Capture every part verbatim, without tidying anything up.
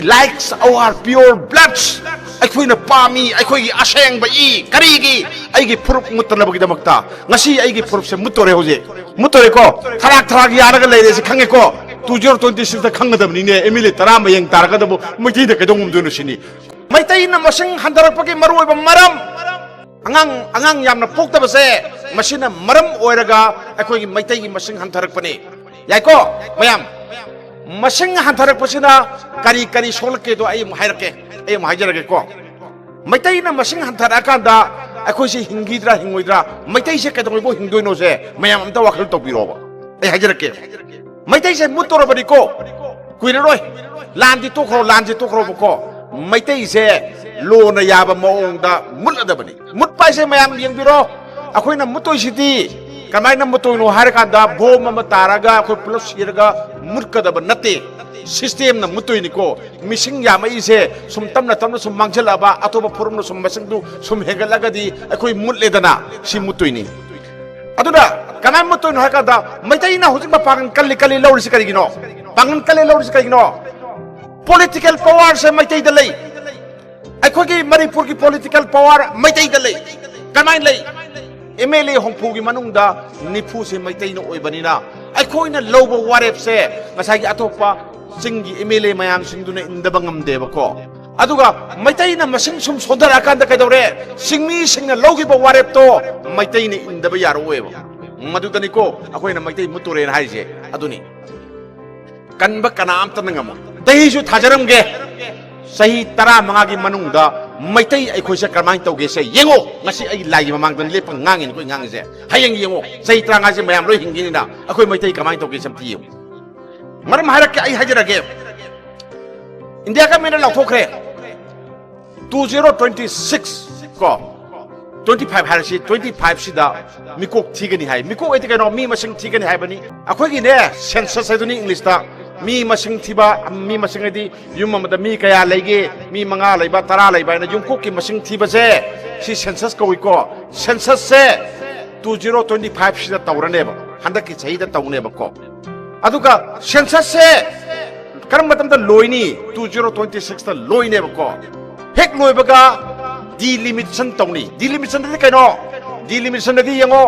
Likes our pure bloods. ꯑꯩꯈꯣꯏꯅ ꯄꯥꯝꯃꯤ ꯑꯩꯈꯣꯏꯒꯤ ꯑꯁꯦꯡꯕ ꯏ꯫ ꯀꯔꯤꯒꯤ? ꯑꯩꯒꯤ ꯐꯨꯔꯨꯞ ꯃꯨꯠꯇꯅꯕꯒꯤꯗꯃꯛꯇ꯫ ꯉꯁꯤ ꯑꯩꯒꯤ ꯐꯨꯔꯨꯞꯁꯦ ꯃꯨꯠꯇꯣꯔꯦ ꯍꯧꯖꯤꯛ꯫ ꯃꯨꯠꯇꯣꯔꯦꯀꯣ? ꯊꯔꯥꯛ ꯊꯔꯥꯛ ꯌꯥꯔꯒ ꯂꯩꯔꯦꯁꯦ ꯈꯪꯉꯦꯀꯣ? Two zero twenty six ꯈꯪꯒꯗꯕꯅꯤꯅꯦ꯫ MLA ꯇꯔꯥ ꯃꯌꯦꯡ ꯇꯥꯔꯒꯗꯕꯨ ꯃꯩꯇꯩꯗ ꯀꯩꯗꯧ ꯉꯝꯗꯣꯏꯅꯣ ꯁꯤꯅꯤ꯫ ꯃꯩꯇꯩꯅ ꯃꯁꯤꯡ ꯍꯟꯊꯔꯛꯄꯒꯤ ꯃꯔꯨꯑꯣꯏꯕ ꯃꯔꯝ, ꯑꯉꯥꯡ, ꯑꯉꯥꯡ ꯌꯥꯝꯅ ꯄꯣꯛꯇꯕꯁꯦ ꯃꯁꯤꯅ ꯃꯔꯝ ꯑꯣꯏꯔꯒ ꯑꯩꯈꯣꯏꯒꯤ ꯃꯩꯇꯩꯒꯤ ꯃꯁꯤꯡ ꯍꯟꯊꯔꯛꯄꯅꯤ꯫ ꯌꯥꯏꯀꯣ? ꯃꯌꯥꯝ, ꯃꯁꯤꯡ ꯍꯟꯊꯔꯛꯄꯁꯤꯅ ꯀꯔꯤ ꯀꯔꯤ ꯁꯣꯛꯂꯛꯀꯦꯗꯣ ꯑꯩ ꯑꯃꯨꯛ ꯍꯥꯏꯔꯛꯀꯦ, ꯑꯩ ꯑꯃꯨꯛ ꯍꯥꯏꯖꯔꯒꯦꯀꯣ꯫ ꯃꯩꯇꯩꯅ ꯃꯁꯤꯡ ꯍꯟꯊꯔꯛꯑꯀꯥꯟꯗ ꯑꯩꯈꯣꯏꯁꯤ ꯍꯤꯡꯈꯤꯗ꯭ꯔꯥ ꯍꯤꯡꯉꯣꯏꯗ꯭ꯔꯥ, ꯃꯩꯇꯩꯁꯦ ꯀꯩꯗꯧꯉꯩꯐꯥꯎ ꯍꯤꯡꯗꯣꯏꯅꯣꯁꯦ ꯃꯌꯥꯝ ꯑꯝꯇ ꯋꯥꯈꯜ ꯇꯧꯕꯤꯔꯣꯕ꯫ ꯑꯩ ꯍꯥꯏꯖꯔꯛꯀꯦ꯫ ꯃꯩꯇꯩꯁꯦ ꯃꯨꯠꯇꯣꯔꯕꯅꯤꯀꯣ, ꯀꯨꯏꯔꯔꯣꯏ꯫ ꯂꯥꯟꯗꯤ ꯇꯣꯛꯈ꯭ꯔꯣ, ꯂꯥꯟꯁꯦ ꯇꯣꯛꯈ꯭ꯔꯣꯕꯀꯣ, ꯃꯩꯇꯩꯁꯦ ꯂꯣꯅ ꯌꯥꯕ ꯃꯑꯣꯡꯗ ꯃꯨꯠꯂꯗꯕꯅꯤ꯫ ꯃꯨꯠꯄ ꯍꯥꯏꯁꯦ ꯃꯌꯥꯝ ꯌꯦꯡꯕꯤꯔꯣ, ꯑꯩꯈꯣꯏꯅ ꯃꯨꯠꯇꯣꯏꯁꯤꯗꯤ ꯀꯃꯥꯏꯅ ꯃꯨꯠꯇꯣꯏꯅꯣ ꯍꯥꯏꯔꯀꯥꯟꯗ ꯕꯣꯝ ꯑꯃ ꯇꯥꯔꯒ ꯑꯩꯈꯣꯏ ꯄꯨꯂꯞ ꯁꯤꯔꯒ ꯃꯨꯠꯀꯗꯕ ꯅꯠꯇꯦ꯫ ꯁꯤꯁꯇꯦꯝꯅ ꯃꯨꯠꯇꯣꯏꯅꯤꯀꯣ꯫ ꯃꯤꯁꯤꯡ ꯌꯥꯝꯃꯛꯏꯁꯦ ꯁꯨꯝ ꯇꯞꯅ ꯇꯞꯅ ꯁꯨꯝ ꯃꯥꯡꯁꯤꯜꯂꯛꯑꯕ, ꯑꯇꯣꯞꯄ ꯐꯨꯔꯨꯞꯅ ꯁꯨꯝ ꯃꯁꯤꯡꯗꯨ ꯁꯨꯝ ꯍꯦꯟꯒꯠꯂꯒꯗꯤ ꯑꯩꯈꯣꯏ ꯃꯨꯠꯂꯦꯗꯅ꯫ ꯁꯤ ꯃꯨꯠꯇꯣꯏꯅꯤ꯫ ꯑꯗꯨꯅ ꯀꯃꯥꯏꯅ ꯃꯨꯠꯇꯣꯏꯅꯣ ꯍꯥꯏ ꯀꯥꯟꯗ, ꯃꯩꯇꯩꯅ ꯍꯧꯖꯤꯛ ꯃꯄꯥꯡꯒꯜ ꯀꯜꯂꯤ ꯀꯜꯂꯤ ꯂꯧꯔꯤꯁꯤ ꯀꯔꯤꯒꯤꯅꯣ? ꯄꯥꯡꯒꯜ ꯀꯜꯂꯤ ꯂꯧꯔꯤꯁꯤ ꯀꯔꯤꯒꯤꯅꯣ? ꯄꯣꯂꯤꯇꯤꯀꯦꯜ ꯄꯋꯥꯔꯁꯦ ꯃꯩꯇꯩꯗ ꯂꯩ꯫ ꯑꯩꯈꯣꯏꯒꯤ ꯃꯅꯤꯄꯨꯔꯒꯤ ꯄꯣꯂꯤꯇꯤꯀꯦꯜ ꯄꯋꯥꯔ ꯃꯩꯇꯩꯗ ꯂꯩ꯫ ꯀꯃꯥꯏꯅ ꯂꯩ? MLA ꯍꯨꯝꯐꯨꯒꯤ ꯃꯅꯨꯡꯗ ꯅꯤꯐꯨꯁꯦ ꯃꯩꯇꯩꯅ ꯑꯣꯏꯕꯅꯤꯅ, ꯑꯩꯈꯣꯏꯅ ꯂꯧꯕ ꯋꯥꯔꯦꯞꯁꯦ ꯉꯁꯥꯏꯒꯤ ꯑꯇꯣꯞꯄ ꯆꯤꯡꯒꯤ MLA ꯃꯌꯥꯝꯁꯤꯡꯗꯨꯅ ꯏꯟꯗꯕ ꯉꯝꯗꯦꯕꯀꯣ꯫ ꯑꯗꯨꯒ ꯃꯩꯇꯩꯅ ꯃꯁꯤꯡ ꯁꯨꯝ ꯁꯣꯟꯊꯔꯛꯑꯀꯥꯟꯗ ꯀꯩꯗꯧꯔꯦ? ꯆꯤꯡꯃꯤꯁꯤꯡꯅ ꯂꯧꯈꯤꯕ ꯋꯥꯔꯦꯞꯇꯣ ꯃꯩꯇꯩꯅ ꯏꯟꯗꯕ ꯌꯥꯔꯛꯑꯣꯏꯕ꯫ ꯃꯗꯨꯗꯅꯤꯀꯣ ꯑꯩꯈꯣꯏꯅ ꯃꯩꯇꯩ ꯃꯨꯠꯇꯣꯔꯦꯅ ꯍꯥꯏꯔꯤꯁꯦ꯫ ꯑꯗꯨꯅꯤ꯫ ꯀꯟꯕ ꯀꯅꯥꯝꯇꯅ ꯉꯝꯃꯣꯏ꯫ ꯆꯍꯤꯁꯨ ꯊꯥꯖꯔꯝꯒꯦ꯫ ꯆꯍꯤ ꯇꯔꯥꯃꯉꯥꯒꯤ ꯃꯅꯨꯡꯗ ꯃꯩꯇꯩ ꯑꯩꯈꯣꯏꯁꯦ ꯀꯔꯝꯍꯥꯏꯅ ꯇꯧꯒꯦꯁꯦ ꯌꯦꯡꯉꯣ꯫ ꯉꯁꯤ ꯑꯩ ꯂꯥꯏꯒꯤ ꯃꯃꯥꯡꯗ ꯂꯦꯞꯄ ꯉꯥꯡꯉꯤꯅꯤ ꯑꯩꯈꯣꯏ ꯉꯥꯡꯉꯤꯁꯦ꯫ ꯍꯌꯦꯡ ꯌꯦꯡꯉꯣ, ꯆꯍꯤ ꯇꯔꯥꯃꯉꯥꯁꯦ ꯃꯌꯥꯝ ꯂꯣꯏ ꯍꯤꯡꯈꯤꯅꯤꯅ, ꯑꯩꯈꯣꯏ ꯃꯩꯇꯩ ꯀꯃꯥꯏꯅ ꯇꯧꯒꯦꯁꯦ ꯑꯝꯇ ꯌꯦꯡꯉꯣ꯫ ꯃꯔꯝ ꯍꯥꯏꯔꯛꯀꯦ, ꯑꯩ ꯍꯥꯏꯖꯔꯒꯦ꯫ ꯏꯟꯗꯤꯌꯥ ꯒꯃꯦꯟꯅ ꯂꯥꯎꯊꯣꯛꯈ꯭ꯔꯦ꯫ Two zero twenty six ꯀꯣ, twenty five ꯍꯥꯏꯔꯁꯤ, twenty five ꯁꯤꯗ ꯃꯤꯀꯣꯛ ꯊꯤꯒꯅꯤ ꯍꯥꯏ꯫ ꯃꯤꯀꯣꯛ ꯍꯥꯏꯗꯤ ꯀꯩꯅꯣ? ꯃꯤ ꯃꯁꯤꯡ ꯊꯤꯒꯅꯤ ꯍꯥꯏꯕꯅꯤ꯫ ꯑꯩꯈꯣꯏꯒꯤꯅꯦ, ꯁꯦꯟꯁꯁ ꯍꯥꯏꯗꯨꯅꯤ ꯏꯪꯂꯤꯁꯇ꯫ ꯃꯤ ꯃꯁꯤꯡ ꯊꯤꯕ, ꯃꯤ ꯃꯁꯤꯡ ꯍꯥꯏꯗꯤ ꯌꯨꯝ ꯑꯃꯗ ꯃꯤ ꯀꯌꯥ ꯂꯩꯒꯦ, ꯃꯤ ꯃꯉꯥ ꯂꯩꯕ, ꯇꯔꯥ ꯂꯩꯕ ꯍꯥꯏꯅ ꯌꯨꯝꯀꯣꯛꯀꯤ ꯃꯁꯤꯡ ꯊꯤꯕꯁꯦ, ꯁꯤ census ꯀꯧꯏꯀꯣ꯫ ꯁꯦꯟꯁꯁꯁꯦ two zero twenty five ꯁꯤꯗ ꯇꯧꯔꯅꯦꯕ, ꯍꯟꯗꯛꯀꯤ ꯆꯍꯤꯗ ꯇꯧꯅꯦꯕꯀꯣ꯫ ꯑꯗꯨꯒ ꯁꯦꯟꯁꯁꯁꯦ ꯀꯔꯝꯕ ꯃꯇꯝꯗ ꯂꯣꯏꯅꯤ? Two zero twenty six ꯇ ꯂꯣꯏꯅꯦꯕꯀꯣ꯫ ꯍꯦꯛ ꯂꯣꯏꯕꯒ delimitation ꯇꯧꯅꯤ꯫ Delimitation ꯗꯗꯤ ꯀꯩꯅꯣ? Delimitation ꯗꯗꯤ ꯌꯦꯡꯉꯣ,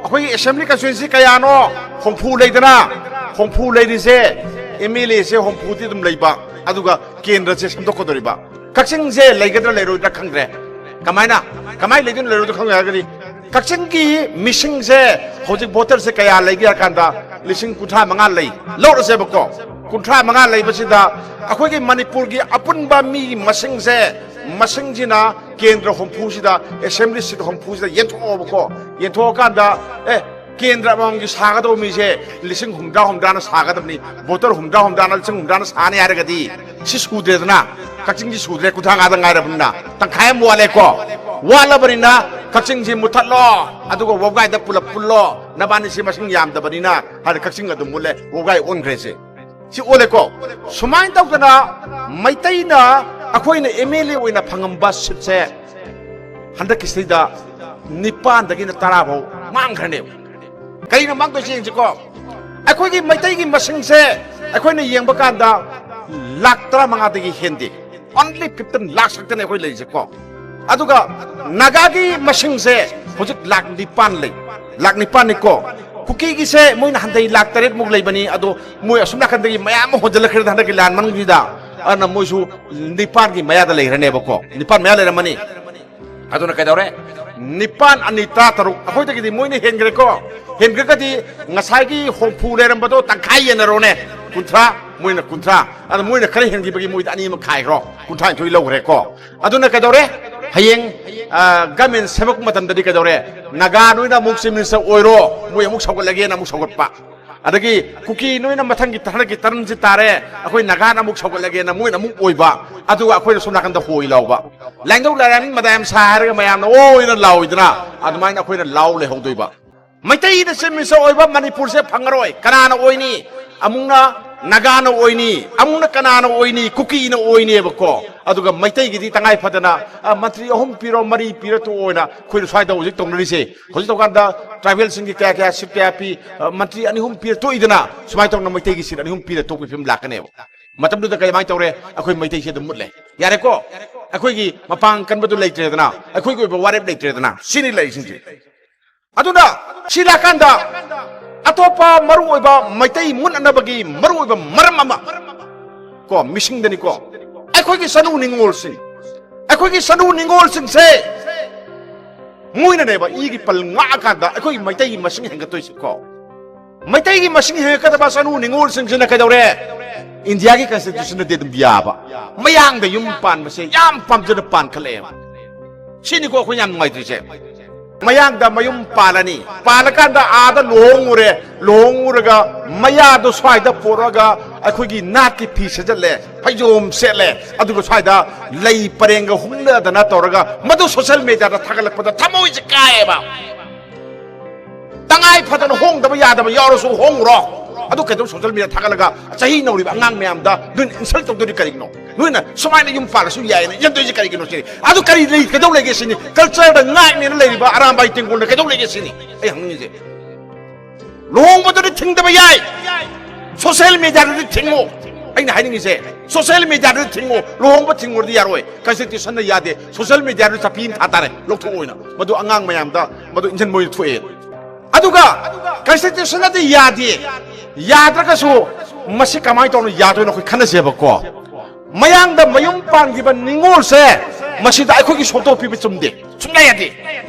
ꯑꯩꯈꯣꯏꯒꯤ assembly constituency ꯀꯌꯥꯅꯣ? ꯍꯨꯝꯐꯨ ꯂꯩꯗꯅ? ꯍꯨꯝꯐꯨ ꯂꯩꯔꯤꯁꯦ, MLA ꯁꯦ ꯍꯨꯝꯐꯨꯗꯤ ꯑꯗꯨꯝ ꯂꯩꯕ, ꯑꯗꯨꯒ ꯀꯦꯟꯗ꯭ꯔꯁꯦ ꯁꯦꯝꯗꯣꯛꯀꯗꯧꯔꯤꯕ꯫ ꯀꯛꯆꯤꯡꯁꯦ ꯂꯩꯒꯗ꯭ꯔꯥ ꯂꯩꯔꯣꯏꯗ꯭ꯔꯥ ꯈꯪꯗ꯭ꯔꯦ꯫ ꯀꯃꯥꯏꯅ? ꯀꯃꯥꯏꯅ ꯂꯩꯗꯣꯏꯅꯣ ꯂꯩꯔꯣꯏꯗꯣꯏꯅꯣ ꯈꯪꯗ꯭ꯔꯦ ꯍꯥꯏꯔꯒꯗꯤ, ꯀꯛꯆꯤꯡꯒꯤ ꯃꯤꯁꯤꯡꯁꯦ ꯍꯧꯖꯤꯛ voter ꯁꯦ ꯀꯌꯥ ꯂꯩꯒꯦ ꯍꯥꯏ ꯀꯥꯟꯗ ꯂꯤꯁꯤꯡ ꯀꯨꯟꯊ꯭ꯔꯥ ꯃꯉꯥ ꯂꯩ꯫ ꯂꯧꯔꯁꯦꯕꯀꯣ, ꯀꯨꯟꯊ꯭ꯔꯥ ꯃꯉꯥ ꯂꯩꯕꯁꯤꯗ ꯑꯩꯈꯣꯏꯒꯤ ꯃꯅꯤꯄꯨꯔꯒꯤ ꯑꯄꯨꯟꯕ ꯃꯤꯒꯤ ꯃꯁꯤꯡꯁꯦ, ꯃꯁꯤꯡꯁꯤꯅ ꯀꯦꯟꯗ꯭ꯔ ꯍꯨꯝꯐꯨꯁꯤꯗ, assembly seat ꯍꯨꯝꯐꯨꯁꯤꯗ ꯌꯦꯟꯊꯣꯛꯑꯣꯕꯀꯣ꯫ ꯌꯦꯟꯊꯣꯛꯑꯀꯥꯟꯗ, ꯑꯦ, ꯀꯦꯟꯗ꯭ꯔ ꯑꯃꯃꯝꯒꯤ ꯁꯥꯒꯗꯧꯕ ꯃꯤꯁꯦ ꯂꯤꯁꯤꯡ ꯍꯨꯝꯗ꯭ꯔꯥ ꯍꯨꯝꯗ꯭ꯔꯥꯅ ꯁꯥꯒꯗꯕꯅꯤ, voter ꯍꯨꯝꯗ꯭ꯔꯥ ꯍꯨꯝꯗ꯭ꯔꯥꯅ, ꯂꯤꯁꯤꯡ ꯍꯨꯝꯗ꯭ꯔꯥꯅ ꯁꯥꯅꯤ ꯍꯥꯏꯔꯒꯗꯤ ꯁꯤ ꯁꯨꯗ꯭ꯔꯦꯗꯅ꯫ ꯀꯛꯆꯤꯡꯁꯤ ꯁꯨꯗ꯭ꯔꯦ, ꯀꯨꯟꯊ꯭ꯔꯥ ꯃꯉꯥꯗ ꯉꯥꯏꯔꯕꯅꯤꯅ ꯇꯪꯈꯥꯏ ꯑꯃ ꯋꯥꯠꯂꯦꯀꯣ꯫ ꯋꯥꯠꯂꯕꯅꯤꯅ ꯀꯛꯆꯤꯡꯁꯤ ꯃꯨꯠꯊꯠꯂꯣ, ꯑꯗꯨꯒ ꯋꯥꯕꯒꯥꯏꯗ ꯄꯨꯂꯞ ꯄꯨꯜꯂꯣ, ꯅꯕꯥꯅꯤꯁꯤ ꯃꯁꯤꯡ ꯌꯥꯝꯗꯕꯅꯤꯅ ꯍꯥꯏꯅ ꯀꯛꯆꯤꯡ ꯑꯗꯨꯝ ꯃꯨꯠꯂꯦ, ꯋꯥꯕꯒꯥꯏ ꯑꯣꯟꯈ꯭ꯔꯦ꯫ ꯁꯤ ꯁꯤ ꯑꯣꯜꯂꯦꯀꯣ꯫ ꯁꯨꯃꯥꯏꯅ ꯇꯧꯗꯅ ꯃꯩꯇꯩꯅ, ꯑꯩꯈꯣꯏꯅ MLA ꯑꯣꯏꯅ ꯐꯪꯉꯝꯕ seat ꯁꯦ ꯍꯟꯗꯛꯀꯤꯁꯤꯗ ꯅꯤꯄꯥꯟꯗꯒꯤꯅ ꯇꯔꯥ ꯐꯥꯎ ꯃꯥꯡꯈ꯭ꯔꯅꯦꯕ꯫ ꯀꯩꯅꯣ ꯃꯥꯡꯗꯣꯏꯁꯦ ꯌꯦꯡꯁꯤꯀꯣ꯫ ꯑꯩꯈꯣꯏꯒꯤ ꯃꯩꯇꯩꯒꯤ ꯃꯁꯤꯡꯁꯦ ꯑꯩꯈꯣꯏꯅ ꯌꯦꯡꯕ ꯀꯥꯟꯗ ꯂꯥꯈ ꯇꯔꯥꯃꯉꯥꯗꯒꯤ ꯍꯦꯟꯗꯦ꯫ Only fifteen lakhs ꯈꯛꯇꯅꯦ ꯑꯩꯈꯣꯏ ꯂꯩꯔꯤꯁꯦꯀꯣ꯫ ꯑꯗꯨꯒ ꯅꯥꯒꯥꯒꯤ ꯃꯁꯤꯡꯁꯦ ꯍꯧꯖꯤꯛ ꯂꯥꯈ ꯅꯤꯄꯥꯟ ꯂꯩ꯫ ꯂꯥꯈ ꯅꯤꯄꯥꯟꯅꯤꯀꯣ꯫ ꯀꯨꯀꯤꯒꯤꯁꯦ ꯃꯣꯏꯅ ꯍꯟꯊꯩ, ꯂꯥꯈ ꯇꯔꯦꯠꯃꯨꯛ ꯂꯩꯕꯅꯤ꯫ ꯑꯗꯣ ꯃꯣꯏ ꯑꯁꯨꯝ ꯅꯥꯀꯟꯗꯒꯤ ꯃꯌꯥꯝ ꯑꯃ ꯍꯣꯟꯖꯤꯜꯂꯛꯈ꯭ꯔꯦꯗ ꯍꯟꯗꯛꯀꯤ ꯂꯥꯟ ꯃꯅꯨꯡꯁꯤꯗ꯫ ꯑꯗꯨꯅ ꯃꯣꯏꯁꯨ ꯅꯤꯄꯥꯟꯒꯤ ꯃꯌꯥꯗ ꯂꯩꯔꯅꯦꯕꯀꯣ꯫ ꯅꯤꯄꯥꯟ ꯃꯌꯥ ꯂꯩꯔꯝꯃꯅꯤ꯫ ꯑꯗꯨꯅ ꯀꯩꯗꯧꯔꯦ? ꯅꯤꯄꯥꯟ ꯑꯅꯤ ꯇꯔꯥ ꯇꯔꯨꯛ, ꯑꯩꯈꯣꯏꯗꯒꯤꯗꯤ ꯃꯣꯏꯅ ꯍꯦꯟꯈ꯭ꯔꯦꯀꯣ꯫ ꯍꯦꯟꯈ꯭ꯔꯒꯗꯤ ꯉꯁꯥꯏꯒꯤ ꯍꯨꯝꯐꯨ ꯂꯩꯔꯝꯕꯗꯣ ꯇꯪꯈꯥꯏ ꯌꯦꯟꯅꯔꯣꯅꯦ꯫ ꯀꯨꯟꯊ꯭ꯔꯥ, ꯃꯣꯏꯅ ꯀꯨꯟꯊ꯭ꯔꯥ꯫ ꯑꯗ ꯃꯣꯏꯅ ꯈꯔ ꯍꯦꯟꯈꯤꯕꯒꯤ ꯃꯣꯏꯗ ꯑꯅꯤ ꯑꯃ ꯈꯥꯏꯈ꯭ꯔꯣ꯫ ꯀꯨꯟꯊ꯭ꯔꯥ ꯅꯤꯊꯣꯏ ꯂꯧꯈ꯭ꯔꯦꯀꯣ꯫ ꯑꯗꯨꯅ ꯀꯩꯗꯧꯔꯦ? ꯍꯌꯦꯡ, ꯑ, government ꯁꯦꯝꯃꯛꯄ ꯃꯇꯝꯗꯗꯤ ꯀꯩꯗꯧꯔꯦ? ꯅꯥꯒꯥ ꯅꯣꯏꯅ ꯑꯃꯨꯛ chief minister ꯑꯣꯏꯔꯣ, ꯃꯣꯏ ꯑꯃꯨꯛ ꯁꯧꯒꯠꯂꯒꯦꯅ ꯑꯃꯨꯛ ꯁꯧꯒꯠꯄ꯫ ꯑꯗꯒꯤ ꯀꯨꯀꯤ ꯅꯣꯏꯅ ꯃꯊꯪꯒꯤ ꯍꯟꯗꯛꯀꯤ term ꯁꯤ ꯇꯥꯔꯦ, ꯑꯩꯈꯣꯏ ꯅꯥꯒꯥꯅ ꯑꯃꯨꯛ ꯁꯧꯒꯠꯂꯒꯦꯅ ꯃꯣꯏꯅ ꯑꯃꯨꯛ ꯑꯣꯏꯕ, ꯑꯗꯨꯒ ꯑꯩꯈꯣꯏꯅ ꯁꯣꯝ ꯅꯥꯀꯟꯗ ꯍꯣꯏ ꯂꯥꯎꯕ꯫ ꯂꯥꯏꯅꯤꯡꯊꯧ ꯂꯥꯏꯔꯦꯝꯕꯤ ꯃꯗꯥꯏ ꯌꯥꯝ ꯁꯥ ꯍꯥꯏꯔꯒ ꯃꯌꯥꯝꯅ ꯑꯣꯏꯅ ꯂꯥꯎꯏꯗꯅ, ꯑꯗꯨꯃꯥꯏꯅ ꯑꯩꯈꯣꯏꯅ ꯂꯥꯎ ꯂꯩꯍꯧꯗꯣꯏꯕ꯫ ꯃꯩꯇꯩꯅ chief minister ꯑꯣꯏꯕ ꯃꯅꯤꯄꯨꯔꯁꯦ ꯐꯪꯉꯔꯣꯏ꯫ ꯀꯅꯥꯅ ꯑꯣꯏꯅꯤ? ꯑꯃꯨꯛꯅ ꯅꯥꯒꯥꯅ ꯑꯣꯏꯅꯤ, ꯑꯃꯨꯛꯅ ꯀꯅꯥꯅ ꯑꯣꯏꯅꯤ? ꯀꯨꯀꯤꯅ ꯑꯣꯏꯅꯦꯕꯀꯣ꯫ ꯑꯗꯨꯒ ꯃꯩꯇꯩꯒꯤꯗꯤ ꯇꯉꯥꯏ ꯐꯗꯅ, ꯑ, ꯃꯟꯇ꯭ꯔꯤ ꯑꯍꯨꯝ ꯄꯤꯔꯣ, ꯃꯔꯤ ꯄꯤꯔ ꯇꯣꯛꯑꯣꯅ ꯑꯩꯈꯣꯏꯅ ꯁ꯭ꯋꯥꯏꯗ ꯍꯧꯖꯤꯛ ꯇꯧꯅꯔꯤꯁꯦ꯫ ꯍꯧꯖꯤꯛ ꯇꯧꯀꯥꯟꯗ tribal ꯁꯤꯡꯒꯤ ꯀꯌꯥ ꯀꯌꯥ seat ꯀꯌꯥ ꯄꯤ, ꯑ, ꯃꯟꯇ꯭ꯔꯤ ꯑꯅꯤ ꯑꯍꯨꯝ ꯄꯤꯔ ꯇꯣꯛꯏꯗꯅ, ꯁꯨꯃꯥꯏꯅ ꯇꯧꯅ ꯃꯩꯇꯩꯒꯤ seat ꯑꯅꯤ ꯑꯍꯨꯝ ꯄꯤꯔ ꯇꯣꯛꯄꯒꯤ ꯐꯤꯕꯝ ꯂꯥꯛꯀꯅꯦꯕ꯫ ꯃꯇꯝꯗꯨꯗ ꯀꯃꯥꯏꯅ ꯇꯧꯔꯦ? ꯑꯩꯈꯣꯏ ꯃꯩꯇꯩꯁꯦ ꯑꯗꯨꯝ ꯃꯨꯠꯂꯦ꯫ ꯌꯥꯔꯦꯀꯣ, ꯑꯩꯈꯣꯏꯒꯤ ꯃꯄꯥꯡ ꯀꯟꯕꯗꯨ ꯂꯩꯇ꯭ꯔꯦꯗꯅ, ꯑꯩꯈꯣꯏꯒꯤ ꯑꯣꯏꯕ ꯋꯥꯔꯦꯞ ꯂꯩꯇ꯭ꯔꯦꯗꯅ, ꯁꯤꯅꯤ ꯂꯩꯔꯤꯁꯤꯡꯁꯦ꯫ ꯑꯗꯨꯅ ꯁꯤ ꯂꯥꯛꯀꯥꯟꯗ ꯑꯇꯣꯞꯄ ꯃꯔꯨꯑꯣꯏꯕ ꯃꯩꯇꯩ ꯃꯨꯠꯅꯅꯕꯒꯤ ꯃꯔꯨꯑꯣꯏꯕ ꯃꯔꯝ ꯑꯃ ꯀꯣ, ꯃꯤꯁꯤꯡꯗꯅꯤꯀꯣ, ꯑꯩꯈꯣꯏꯒꯤ ꯆꯅꯨ ꯅꯤꯉꯣꯜꯁꯤꯡ, ꯑꯩꯈꯣꯏꯒꯤ ꯆꯅꯨ ꯅꯤꯉꯣꯜꯁꯤꯡꯁꯦ ꯃꯣꯏꯅꯅꯦꯕ ꯏꯒꯤ ꯄꯜ ꯉꯥꯛꯑꯀꯥꯟꯗ ꯑꯩꯈꯣꯏꯒꯤ ꯃꯩꯇꯩꯒꯤ ꯃꯁꯤꯡ ꯍꯦꯟꯒꯠꯇꯣꯏꯁꯦꯀꯣ꯫ ꯃꯩꯇꯩꯒꯤ ꯃꯁꯤꯡ ꯍꯦꯟꯒꯠꯀꯗꯕ ꯆꯅꯨ ꯅꯤꯉꯣꯜꯁꯤꯡꯁꯤꯅ ꯀꯩꯗꯧꯔꯦ? ꯏꯟꯗꯤꯌꯥꯒꯤ ꯀꯟꯁꯇꯤꯇ꯭ꯌꯨꯁꯟꯗꯗꯤ ꯑꯗꯨꯝ ꯌꯥꯕ, ꯃꯌꯥꯡꯗ ꯌꯨꯝ ꯄꯥꯟꯕꯁꯦ ꯌꯥꯝ ꯄꯥꯝꯖꯅ ꯄꯥꯟꯈꯠꯂꯛꯑꯦꯕ꯫ ꯁꯤꯅꯤꯀꯣ ꯑꯩꯈꯣꯏ ꯌꯥꯝ ꯅꯨꯡꯉꯥꯏꯇ꯭ꯔꯤꯁꯦ꯫ ꯃꯌꯥꯡꯗ ꯃꯌꯨꯝ ꯄꯥꯜꯂꯅꯤ, ꯄꯥꯜꯂꯀꯥꯟꯗ ꯑꯥꯗ ꯂꯨꯍꯣꯡꯉꯨꯔꯦ, ꯂꯨꯍꯣꯡꯉꯨꯔꯒ ꯃꯌꯥꯗꯣ ꯁ꯭ꯋꯥꯏꯗ ꯄꯣꯔꯛꯑꯒ ꯑꯩꯈꯣꯏꯒꯤ ꯅꯥꯠꯀꯤ ꯐꯤ ꯁꯦꯠꯆꯜꯂꯦ, ꯐꯩꯖꯣꯝ ꯁꯦꯠꯂꯦ, ꯑꯗꯨꯒ ꯁ꯭ꯋꯥꯏꯗ ꯂꯩ ꯄꯔꯦꯡꯒ ꯍꯨꯝꯅꯗꯅ ꯇꯧꯔꯒ ꯃꯗꯨ ꯁꯣꯁꯦꯜ ꯃꯦꯗꯤꯌꯥꯗ ꯊꯥꯒꯠꯂꯛꯄꯗ ꯊꯃꯣꯏꯁꯦ ꯀꯥꯏꯌꯦꯕ꯫ ꯇꯉꯥꯏ ꯐꯗꯅ ꯍꯣꯡꯗꯕ ꯌꯥꯗꯕ ꯌꯥꯎꯔꯁꯨ ꯍꯣꯡꯉꯨꯔꯣ꯫ ꯑꯗꯨ ꯀꯩꯗꯧ ꯁꯣꯁꯦꯜ ꯃꯦꯗꯤꯌꯥ ꯊꯥꯒꯠꯂꯒ ꯆꯍꯤ ꯅꯧꯔꯤꯕ ꯑꯉꯥꯡ ꯃꯌꯥꯝꯗ ꯅꯣꯏꯅ ꯏꯟꯁꯜ ꯇꯧꯗꯣꯏꯗꯤ ꯀꯔꯤꯒꯤꯅꯣ? ꯅꯣꯏꯅ ꯁꯨꯃꯥꯏꯅ ꯌꯨꯝ ꯄꯥꯜꯂꯁꯨ ꯌꯥꯏꯅ ꯏꯟꯖꯟꯗꯣꯏꯁꯦ ꯀꯔꯤꯒꯤꯅꯣ ꯁꯤꯅꯤ꯫ ꯑꯗꯨ ꯀꯔꯤ ꯂꯩ, ꯀꯩꯗꯧ ꯂꯩꯒꯦ ꯁꯤꯅꯤ꯫ ꯀꯜꯆꯔꯗ ꯉꯥꯛꯅꯦꯅ ꯂꯩꯔꯤꯕ ꯑꯔꯥꯝꯕꯥꯏ ꯇꯦꯡꯒꯣꯜꯅ ꯀꯩꯗꯧ ꯂꯩꯒꯦ ꯁꯤꯅꯤ ꯑꯩ ꯍꯪꯅꯤꯡꯉꯤꯁꯦ꯫ ꯂꯨꯍꯣꯡꯕꯗꯨꯗꯤ ꯊꯤꯡꯗꯕ ꯌꯥꯏ, ꯁꯣꯁꯦꯜ ꯃꯦꯗꯤꯌꯥꯗꯨꯗꯤ ꯊꯤꯡꯉꯨ꯫ ꯑꯩꯅ ꯍꯥꯏꯅꯤꯡꯉꯤꯁꯦ, ꯁꯣꯁꯦꯜ ꯃꯦꯗꯤꯌꯥꯗꯨꯗꯤ ꯊꯤꯡꯉꯨ꯫ ꯂꯨꯍꯣꯡꯕ ꯊꯤꯡꯉꯨꯔꯗꯤ ꯌꯥꯔꯣꯏ, ꯀꯟꯁꯇꯤꯇ꯭ꯌꯨꯁꯟꯅ ꯌꯥꯗꯦ꯫ ꯁꯣꯁꯦꯜ ꯃꯦꯗꯤꯌꯥꯗꯨꯗꯤ ꯆꯥꯄꯤ ꯑꯃ ꯊꯥ ꯇꯥꯔꯦ, ꯂꯧꯊꯣꯛꯑꯣꯏꯅ꯫ ꯃꯗꯨ ꯑꯉꯥꯡ ꯃꯌꯥꯝꯗ ꯃꯗꯨ ꯏꯟꯖꯟꯕ ꯑꯣꯏꯅ ꯊꯣꯛꯑꯦ꯫ ꯑꯗꯨꯒ ꯀꯟꯁꯇꯤꯇ꯭ꯌꯨꯁꯟꯅꯗꯤ ꯌꯥꯗꯦ꯫ ꯌꯥꯗ꯭ꯔꯒꯁꯨ ꯃꯁꯤ ꯀꯃꯥꯏꯅ ꯇꯧꯅ ꯌꯥꯗꯣꯏꯅꯣ ꯑꯩꯈꯣꯏ ꯈꯟꯅꯁꯦꯕꯀꯣ꯫ ꯃꯌꯥꯡꯗ ꯃꯌꯨꯝ ꯄꯥꯟꯈꯤꯕ ꯅꯤꯉꯣꯜꯁꯦ ꯃꯁꯤꯗ ꯑꯩꯈꯣꯏꯒꯤ ꯁꯣꯇꯣ ꯄꯤꯕ ꯆꯨꯝꯗꯦ, ꯁꯨꯡꯌꯥ ꯌꯥꯗꯦ꯫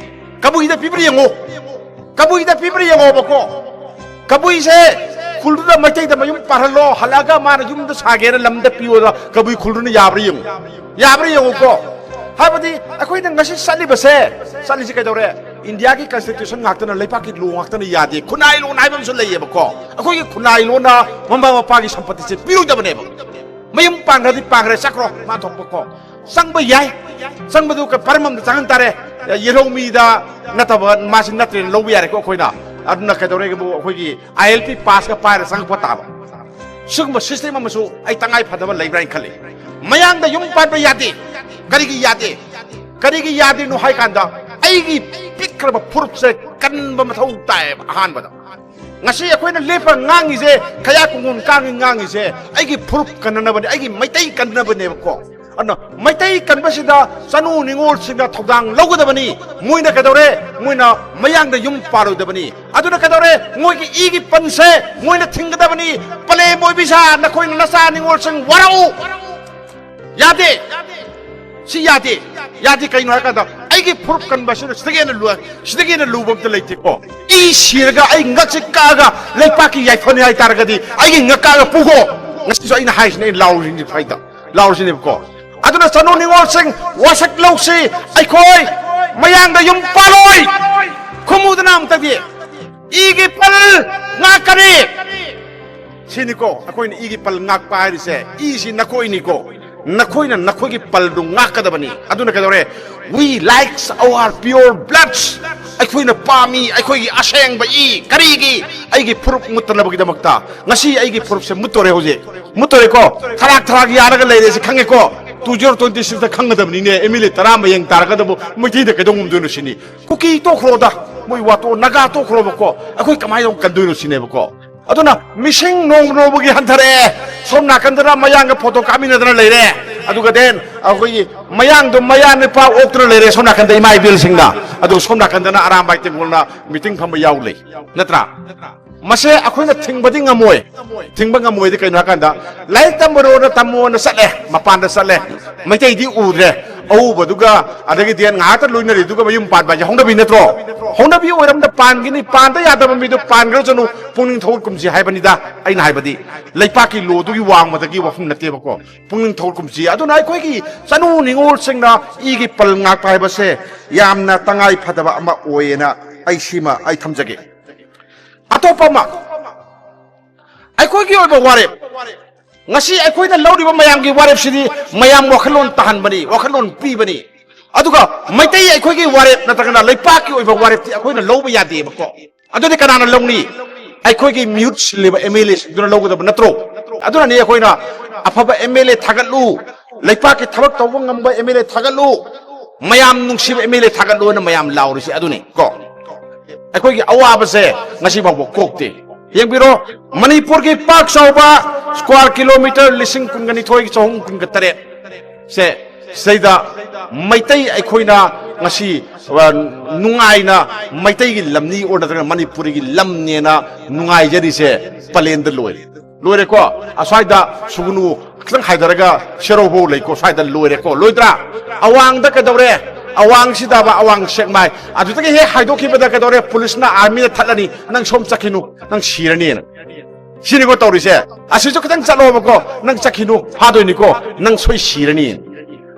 ꯀꯕꯨꯏꯗ ꯄꯤꯕ꯭ꯔꯥ ꯌꯦꯡꯉꯣ, ꯀꯕꯨꯏꯗ ꯄꯤꯕ꯭ꯔꯥ ꯌꯦꯡꯉꯣꯕꯀꯣ꯫ ꯀꯕꯨꯏꯁꯦ ꯈꯨꯜꯗꯨꯗ ꯃꯩꯇꯩꯗ ꯃꯌꯨꯝ ꯄꯥꯜꯍꯜꯂꯣ, ꯍꯜꯂꯛꯑꯒ ꯃꯥꯅ ꯌꯨꯝꯗ ꯁꯥꯒꯦꯅ ꯂꯝꯗ ꯄꯤꯌꯣꯗ ꯀꯕꯨꯏ ꯈꯨꯜꯗꯨꯅ ꯌꯥꯕ꯭ꯔꯥ ꯌꯦꯡꯉꯨ, ꯌꯥꯕ꯭ꯔꯥ ꯌꯦꯡꯉꯨꯀꯣ꯫ ꯍꯥꯏꯕꯗꯤ ꯑꯩꯈꯣꯏꯅ ꯉꯁꯤ ꯆꯠꯂꯤꯕꯁꯦ, ꯆꯠꯂꯤꯁꯦ ꯀꯩꯗꯧꯔꯦ? ꯏꯟꯗꯤꯌꯥꯒꯤ ꯀꯟꯁꯇꯤꯇ꯭ꯌꯨꯁꯟ ꯉꯥꯛꯇꯅ, ꯂꯩꯕꯥꯛꯀꯤ ꯂꯣ ꯉꯥꯛꯇꯅ ꯌꯥꯗꯦ, ꯈꯨꯟꯅꯥꯏ ꯂꯣꯟ ꯍꯥꯏꯕ ꯑꯃꯁꯨ ꯂꯩꯌꯦꯕꯀꯣ꯫ ꯑꯩꯈꯣꯏꯒꯤ ꯈꯨꯟꯅꯥꯏ ꯂꯣꯟꯅ ꯃꯃꯥ ꯃꯄꯥꯒꯤ ꯁꯝꯄꯇꯤꯁꯦ ꯄꯤꯔꯣꯏꯗꯕꯅꯦꯕ꯫ ꯃꯌꯨꯝ ꯄꯥꯟꯈ꯭ꯔꯗꯤ ꯄꯥꯟꯈ꯭ꯔꯦ, ꯆꯠꯈ꯭ꯔꯣ, ꯃꯥ ꯊꯣꯛꯄ ꯀꯣ꯫ ꯆꯪꯕ ꯌꯥꯏ, ꯆꯪꯕꯗꯨ ꯀ-, ꯄꯔꯝ ꯑꯃꯗ ꯆꯪꯍꯟ ꯇꯥꯔꯦ꯫ ꯌꯦꯜꯍꯧ ꯃꯤꯗ ꯅꯠꯇꯕ, ꯃꯥꯁꯤ ꯅꯠꯇ꯭ꯔꯦꯅ ꯂꯧꯕ ꯌꯥꯔꯦꯀꯣ ꯑꯩꯈꯣꯏꯅ꯫ ꯑꯗꯨꯅ ꯀꯩꯗꯧꯔꯦꯒꯦꯕꯨ, ꯑꯩꯈꯣꯏꯒꯤ ꯑꯥꯏ ꯑꯦꯜ ꯄꯤ ꯄꯥꯁꯀ ꯄꯥꯏꯔ ꯆꯪꯉꯛꯄ ꯇꯥꯕ꯫ ꯁꯤꯒꯨꯝꯕ ꯁꯤꯁꯇꯦꯝ ꯑꯃꯁꯨ ꯑꯩ ꯇꯉꯥꯏ ꯐꯗꯕ ꯂꯩꯕ꯭ꯔꯥ ꯍꯥꯏꯅ ꯈꯜꯂꯤ꯫ ꯃꯌꯥꯡꯗ ꯌꯨꯝ ꯄꯥꯟꯕ ꯌꯥꯗꯦ꯫ ꯀꯔꯤꯒꯤ ꯌꯥꯗꯦ? ꯀꯔꯤꯒꯤ ꯌꯥꯗ꯭ꯔꯤꯅꯣ ꯍꯥꯏ ꯀꯥꯟꯗ, ꯑꯩꯒꯤ ꯄꯤꯛꯈ꯭ꯔꯕ ꯐꯨꯔꯨꯞꯁꯦ ꯀꯟꯕ ꯃꯊꯧ ꯇꯥꯏꯌꯦꯕ꯫ ꯑꯍꯥꯟꯕꯗ ꯉꯁꯤ ꯑꯩꯈꯣꯏꯅ ꯂꯦꯞꯄ ꯉꯥꯡꯉꯤꯁꯦ, ꯀꯌꯥ ꯀꯨꯡꯒꯣꯟ ꯀꯥꯡꯉꯤ ꯉꯥꯡꯉꯤꯁꯦ ꯑꯩꯒꯤ ꯐꯨꯔꯨꯞ ꯀꯟꯅꯅꯕꯅꯤ, ꯑꯩꯒꯤ ꯃꯩꯇꯩ ꯀꯟꯅꯅꯕꯅꯦꯕꯀꯣ꯫ ꯑꯗꯨꯅ ꯃꯩꯇꯩ ꯀꯟꯕꯁꯤꯗ ꯆꯅꯨ ꯅꯤꯉꯣꯜꯁꯤꯡꯅ ꯊꯧꯗꯥꯡ ꯂꯧꯒꯗꯕꯅꯤ꯫ ꯃꯣꯏꯅ ꯀꯩꯗꯧꯔꯦ? ꯃꯣꯏꯅ ꯃꯌꯥꯡꯗ ꯌꯨꯝ ꯄꯥꯜꯂꯣꯏꯗꯕꯅꯤ꯫ ꯑꯗꯨꯅ ꯀꯩꯗꯧꯔꯦ? ꯃꯣꯏꯒꯤ ꯏꯒꯤ ꯄꯟꯁꯦ ꯃꯣꯏꯅ ꯊꯤꯡꯒꯗꯕꯅꯤ꯫ ꯄꯂꯦꯝ ꯑꯣꯏꯕꯤꯁꯥ, ꯅꯈꯣꯏꯅ ꯅꯆꯥ ꯅꯤꯉꯣꯜꯁꯤꯡ ꯋꯥꯔꯛꯎ꯫ ꯌꯥꯗꯦ꯫ ꯁꯤ ꯌꯥꯗꯦ꯫ ꯌꯥꯗꯦ꯫ ꯀꯩꯅꯣ ꯍꯥꯏꯔꯀꯥꯟꯗ ꯑꯩꯒꯤ ꯐꯨꯔꯨꯞ ꯀꯟꯕ ꯑꯁꯤꯅ ꯁꯤꯗꯒꯤ ꯍꯦꯟꯅ ꯂꯨ-, ꯁꯤꯗꯒꯤ ꯍꯦꯟꯅ ꯂꯨꯕ ꯑꯝꯇ ꯂꯩꯇꯦꯀꯣ꯫ ꯏ ꯁꯤꯔꯒ ꯑꯩ ꯉꯛꯁꯦ ꯀꯛꯑꯒ ꯂꯩꯄꯥꯛꯀꯤ ꯌꯥꯏꯐꯅꯤ ꯍꯥꯏꯇꯥꯔꯒꯗꯤ ꯑꯩꯒꯤ ꯉꯛ ꯀꯛꯑꯒ ꯄꯨꯈꯣ꯫ ꯉꯁꯤꯁꯨ ꯑꯩꯅ ꯍꯥꯏꯁꯤꯅꯦ, ꯑꯩꯅ ꯂꯥꯎꯔꯤꯁꯤꯅꯦ ꯐꯩꯗ꯫ ꯂꯥꯎꯔꯤꯁꯤꯅꯦꯕꯀꯣ꯫ ꯑꯗꯨꯅ ꯆꯅꯨ ꯅꯤꯉꯣꯜꯁꯤꯡ ꯋꯥꯁꯛ ꯂꯧꯁꯤ꯫ ꯑꯩꯈꯣꯏ ꯃꯌꯥꯡꯗ ꯌꯨꯝ ꯄꯥꯜꯂꯣꯏ꯫ ꯈꯨꯝꯃꯨꯗꯅ ꯑꯃꯨꯛꯇꯗꯤ꯫ ꯏꯒꯤ ꯄꯜ ꯉꯥꯛꯀꯅꯤ꯫ ꯁꯤꯅꯤꯀꯣ ꯑꯩꯈꯣꯏꯅ ꯏꯒꯤ ꯄꯜ ꯉꯥꯛꯄ ꯍꯥꯏꯔꯤꯁꯦ꯫ ꯏꯁꯤ ꯅꯈꯣꯏꯅꯤꯀꯣ꯫ ꯅꯈꯣꯏꯅ ꯅꯈꯣꯏꯒꯤ ꯄꯜꯗꯨ ꯉꯥꯛꯀꯗꯕꯅꯤ꯫ ꯑꯗꯨꯅ ꯀꯩꯗꯧꯔꯦ? We likes our pure bloods꯫ ꯑꯩꯈꯣꯏꯅ ꯄꯥꯝꯃꯤ ꯑꯩꯈꯣꯏꯒꯤ ꯑꯁꯦꯡꯕ ꯏ꯫ ꯀꯔꯤꯒꯤ? ꯑꯩꯒꯤ ꯐꯨꯔꯨꯞ ꯃꯨꯠꯇꯅꯕꯒꯤꯗꯃꯛꯇ꯫ ꯉꯁꯤ ꯑꯩꯒꯤ ꯐꯨꯔꯨꯞꯁꯦ ꯃꯨꯠꯇꯣꯔꯦ ꯍꯧꯖꯤꯛ꯫ ꯃꯨꯠꯇꯣꯔꯦꯀꯣ꯫ ꯊꯔꯥꯛ ꯊꯔꯥꯛ ꯌꯥꯔꯒ ꯂꯩꯔꯦꯁꯦ ꯈꯪꯉꯦꯀꯣ꯫ Two zero twenty six ꯈꯪꯒꯗꯕꯅꯤꯅꯦ꯫ ꯑꯦꯝ ꯑꯦꯜ ꯑꯦ ꯇꯔꯥ ꯃꯌꯦꯡ ꯇꯥꯔꯒꯗꯕꯨ ꯃꯩꯇꯩꯗ ꯀꯩꯗꯧ ꯉꯝꯗꯣꯏꯅꯣ ꯁꯤꯅꯤ꯫ ꯀꯨꯀꯤ ꯇꯣꯛꯈ꯭ꯔꯣꯗ, ꯃꯣꯏ ꯋꯥꯇꯣ, ꯅꯥꯒꯥ ꯇꯣꯛꯈ꯭ꯔꯣꯕꯀꯣ꯫ ꯑꯩꯈꯣꯏ ꯀꯃꯥꯏꯅ ꯑꯃꯨꯛ ꯀꯟꯗꯣꯏꯅꯣ ꯁꯤꯅꯦꯕꯀꯣ꯫ ꯑꯗꯨꯅ ꯃꯤꯁꯤꯡ ꯅꯣꯡꯃ ꯅꯣꯡꯃꯒꯤ ꯍꯟꯊꯔꯛꯑꯦ꯫ ꯁꯣꯝ ꯅꯥꯀꯟꯗꯅ ꯃꯌꯥꯡꯒ ꯐꯣꯇꯣ ꯀꯥꯞꯃꯤꯟꯅꯗꯅ ꯂꯩꯔꯦ꯫ ꯑꯗꯨꯒ then ꯑꯩꯈꯣꯏꯒꯤ ꯃꯌꯥꯡꯗꯣ ꯃꯌꯥ ꯅꯨꯄꯥ ꯑꯣꯛꯇꯨꯅ ꯂꯩꯔꯦ ꯁꯣꯝ ꯅꯥꯀꯟꯗ ꯏꯃꯥ ꯏꯕꯦꯜꯁꯤꯡꯅ꯫ ꯑꯗꯨ ꯁꯣꯝ ꯅꯥꯀꯟꯗꯅ ꯑꯔꯥꯝꯕꯥꯏ ꯇꯦꯡꯒꯣꯜꯅ ꯃꯤꯇꯤꯡ ꯐꯝꯕ ꯌꯥꯎ ꯂꯩ꯫ ꯅꯠꯇ꯭ꯔꯥ? ꯃꯁꯦ ꯑꯩꯈꯣꯏꯅ ꯊꯤꯡꯕꯗꯤ ꯉꯝꯃꯣꯏ꯫ ꯊꯤꯡꯕ ꯉꯝꯃꯣꯏꯗꯤ ꯀꯩꯅꯣ ꯍꯥꯏꯀꯥꯟꯗ, ꯂꯥꯏꯔꯤꯛ ꯇꯝꯕꯔꯣꯅ ꯇꯝꯃꯣꯅ ꯆꯠꯂꯦ, ꯃꯄꯥꯟꯗ ꯆꯠꯂꯦ꯫ ꯃꯩꯇꯩꯗꯤ ꯎꯗ꯭ꯔꯦ꯫ ꯑꯎꯕꯗꯨꯒ ꯑꯗꯒꯤꯗꯤ ꯉꯥꯏꯍꯥꯛꯇ ꯂꯣꯏꯅꯔꯤꯗꯨꯒ ꯃꯌꯨꯝ ꯄꯥꯟꯕ ꯍꯥꯏꯁꯦ ꯍꯧꯅꯕꯤ ꯅꯠꯇ꯭ꯔꯣ? ꯍꯧꯅꯕꯤ ꯑꯣꯏꯔꯝꯗ ꯄꯥꯟꯒꯤꯅꯤ, ꯄꯥꯟꯗ ꯌꯥꯗꯕ ꯃꯤꯗꯣ ꯄꯥꯟꯈ꯭ꯔꯁꯅꯨ, ꯄꯨꯛꯅꯤꯡ ꯊꯧꯒꯠꯀꯨꯝꯁꯤ ꯍꯥꯏꯕꯅꯤꯗ꯫ ꯑꯩꯅ ꯍꯥꯏꯕꯗꯤ ꯂꯩꯄꯥꯛꯀꯤ ꯂꯣꯗꯨꯒꯤ ꯋꯥꯡꯃꯗꯒꯤ ꯋꯥꯐꯝ ꯅꯠꯇꯦꯕꯀꯣ꯫ ꯄꯨꯛꯅꯤꯡ ꯊꯧꯒꯠꯀꯨꯝꯁꯤ꯫ ꯑꯗꯨꯅ ꯑꯩꯈꯣꯏꯒꯤ ꯆꯅꯨ ꯅꯤꯉꯣꯜꯁꯤꯡꯅ ꯏꯒꯤ ꯄꯜ ꯉꯥꯛꯄ ꯍꯥꯏꯕꯁꯦ ꯌꯥꯝꯅ ꯇꯉꯥꯏ ꯐꯗꯕ ꯑꯃ ꯑꯣꯏꯌꯦꯅ ꯑꯩ ꯁꯤꯃ ꯑꯩ ꯊꯝꯖꯒꯦ꯫ ꯑꯇꯣꯞꯄ ꯑꯃ, ꯑꯩꯈꯣꯏꯒꯤ ꯑꯣꯏꯕ ꯋꯥꯔꯦꯞ꯫ ꯉꯁꯤ ꯑꯩꯈꯣꯏꯅ ꯂꯧꯔꯤꯕ ꯃꯌꯥꯝꯒꯤ ꯋꯥꯔꯦꯞꯁꯤꯗꯤ ꯃꯌꯥꯝ ꯋꯥꯈꯜꯂꯣꯟ ꯇꯥꯍꯟꯕꯅꯤ, ꯋꯥꯈꯜꯂꯣꯟ ꯄꯤꯕꯅꯤ꯫ ꯑꯗꯨꯒ ꯃꯩꯇꯩ ꯑꯩꯈꯣꯏꯒꯤ ꯋꯥꯔꯦꯞ ꯅꯠꯇ꯭ꯔꯒꯅ ꯂꯩꯄꯥꯛꯀꯤ ꯑꯣꯏꯕ ꯋꯥꯔꯦꯞꯇꯤ ꯑꯩꯈꯣꯏꯅ ꯂꯧꯕ ꯌꯥꯗꯦꯕꯀꯣ꯫ ꯑꯗꯨꯗꯤ ꯀꯅꯥꯅ ꯂꯧꯅꯤ? ꯑꯩꯈꯣꯏꯒꯤ ꯃꯤꯍꯨꯠ ꯁꯤꯜꯂꯤꯕ ꯑꯦꯝ ꯑꯦꯜ ꯑꯦꯁꯤꯡꯗꯨꯅ ꯂꯧꯒꯗꯕ ꯅꯠꯇ꯭ꯔꯣ? ꯑꯗꯨꯅꯅꯤ ꯑꯩꯈꯣꯏꯅ ꯑꯐꯕ ꯑꯦꯝ ꯑꯦꯜ ꯑꯦ ꯊꯥꯒꯠꯂꯨ, ꯂꯩꯄꯥꯛꯀꯤ ꯊꯕꯛ ꯇꯧꯕ ꯉꯝꯕ ꯑꯦꯝ ꯑꯦꯜ ꯑꯦ ꯊꯥꯒꯠꯂꯨ, ꯃꯌꯥꯝ ꯅꯨꯡꯁꯤꯕ ꯑꯦꯝ ꯑꯦꯜ ꯑꯦ ꯊꯥꯒꯠꯂꯨ ꯍꯥꯏꯅ ꯃꯌꯥꯝ ꯂꯥꯎꯔꯤꯁꯤ ꯑꯗꯨꯅꯤ ꯀꯣ꯫ ꯑꯩꯈꯣꯏꯒꯤ ꯑꯋꯥꯕꯁꯦ ꯉꯁꯤ ꯐꯥꯎꯕ ꯀꯣꯛꯇꯦ꯫ ꯌꯦꯡꯕꯤꯔꯣ, ꯃꯅꯤꯄꯨꯔꯒꯤ ꯄꯥꯛ ꯆꯥꯎꯕ square kilometre ꯂꯤꯁꯤꯡ ꯀꯨꯟꯒ ꯅꯤꯊꯣꯏ ꯆꯍꯨꯝ ꯀꯨꯟꯒ ꯇꯔꯦꯠ ꯁꯦ, ꯁꯤꯗꯩꯗ ꯃꯩꯇꯩ ꯑꯩꯈꯣꯏꯅ ꯉꯁꯤ, ꯑ, ꯅꯨꯡꯉꯥꯏꯅ ꯃꯩꯇꯩꯒꯤ ꯂꯝꯅꯤ ꯑꯣꯔ ꯅꯠꯇ꯭ꯔꯒ ꯃꯅꯤꯄꯨꯔꯤꯒꯤ ꯂꯝꯅꯦꯅ ꯅꯨꯡꯉꯥꯏꯖꯔꯤꯁꯦ ꯄꯂꯦꯟꯗ ꯂꯣꯏꯔꯦ꯫ ꯂꯣꯏꯔꯦꯀꯣ? ꯑꯁ꯭ꯋꯥꯏꯗ ꯁꯨꯒꯨꯅꯨ ꯈꯤꯇꯪ ꯍꯥꯏꯊꯔꯒ ꯁꯦꯔꯧꯐꯧ ꯂꯩꯀꯣ, ꯁ꯭ꯋꯥꯏꯗ ꯂꯣꯏꯔꯦꯀꯣ, ꯂꯣꯏꯗ꯭ꯔꯥ? ꯑꯋꯥꯡꯗ ꯀꯩꯗꯧꯔꯦ? ꯑꯋꯥꯡꯁꯤꯗꯕ ꯑꯋꯥꯡ ꯁꯦꯛꯃꯥꯏ, ꯑꯗꯨꯗꯒꯤ ꯍꯦꯛ ꯍꯥꯏꯗꯣꯛꯈꯤꯕꯗ ꯀꯩꯗꯧꯔꯦ? ꯄꯨꯂꯤꯁꯅ, ꯑꯥꯔꯃꯤꯅ ꯊꯠꯂꯅꯤ, "ꯅꯪ ꯁꯣꯝ ꯆꯠꯈꯤꯅꯨ, ꯅꯪ ꯁꯤꯔꯅꯤꯅ"꯫ ꯁꯤꯅꯤꯀꯣ ꯇꯧꯔꯤꯁꯦ꯫ ꯑꯁꯤꯁꯨ ꯈꯤꯇꯪ ꯆꯠꯂꯣꯕꯀꯣ, "ꯅꯪ ꯆꯠꯈꯤꯅꯨ, ꯐꯥꯗꯣꯏꯅꯤꯀꯣ, ꯅꯪ ꯁꯣꯏ ꯁꯤꯔꯅꯤ"꯫